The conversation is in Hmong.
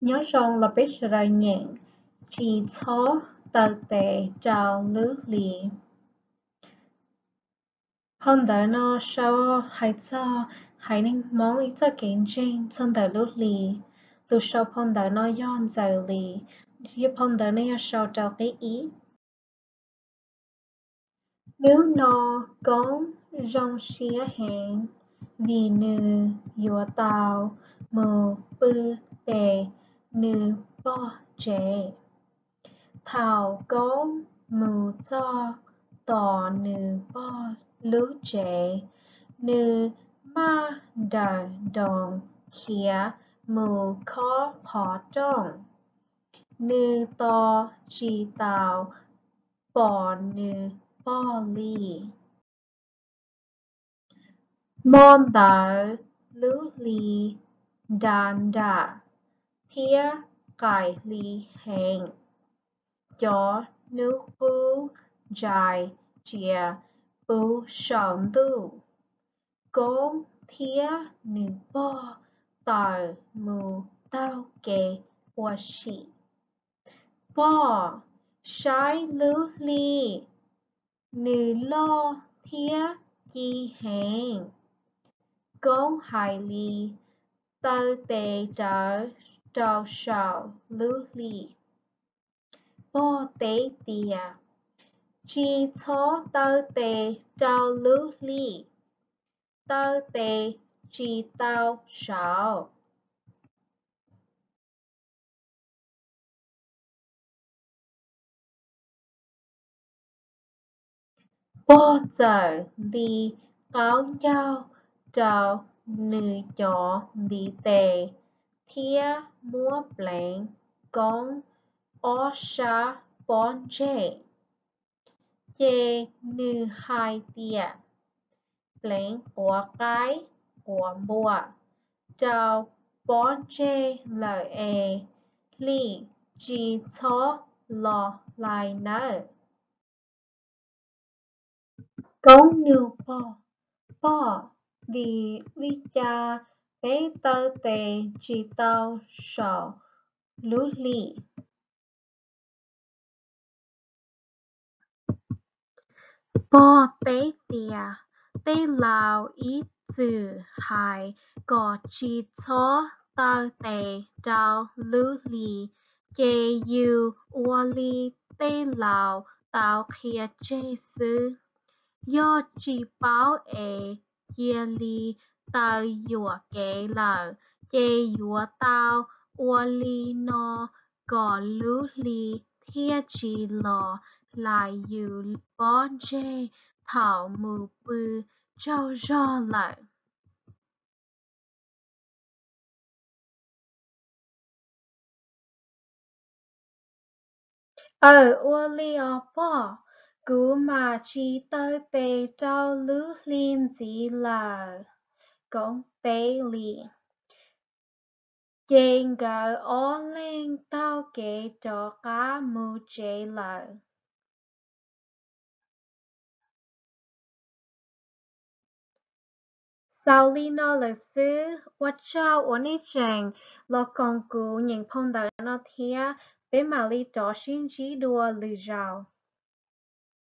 Nyob zoo los peb sawv daws nyeem, tsis txhob taw tes rau lub hli. Phau ntawv no sau hais txog haiv neeg Hmoob ib txoj kev ntseeg txog ntawm lub hli. Tus sau phau ntawv no yog Ntxawm Lis. Phau ntawv no yog sau rau qib ib. Hnub no Koob zoo siab heev vim nws yuav tau mus pw pem nws pog tsev. Thaum Koob mus txog tom nws pog lub tsev, nws maj nrawm nroos khiav mus khob qhov rooj. Nws tos tsis tau pom nws pog li. Hmo ntawd lub hli nra nram thiab qaim hli heev, cov hnub qub ntsais tsias puv saum ntuj. Koob thiab nws pog tawm mus taug kev ua si. Pog, saib lub hli, nws loj thiab ci heev. Koob hais li, taw tes rawv rau saum lub hli. Pog teb tias, tsis txhob taw tes rau lub hli, taw tes tsis tau saud. Pog txawm nti qaub ncaug rau nws cov ntiv tes thiab muab pleev Koob ob sab pob ntseg. Ces nws hais tias, pleev quav qaib quav npua rau pob ntseg lawm es hli tsis txhob los hlais nawb. Koob nug pog, pog, vim li cas peb taw tes tsis tau saum lub hli? Pog teb tias, tej laus ib txwm hais kom tsis txhob taw tes rau lub hli, ces yus ua li tej laus tau qhia tseg xwb. Yog tsis paub es cia li taw yuam kev lawm, ces yuav tau ua li no kom lub hli thiaj tsis los hlais yus pob ntseg thaum mus pw tsaug zog lawm. Aws, ua li os pog, kuv mam tsis taw tes rau lub hli ntxiv lawm, Koob teb li. Ces nkawd ob leeg taug kev rov qab mus tsev lawm. Xaus li no lawm xwb, ua tsaug uas nej tseem los koom kuv nyeem phau ntawv no thiab, peb mam li rov sib ntsib dua lwm zaus.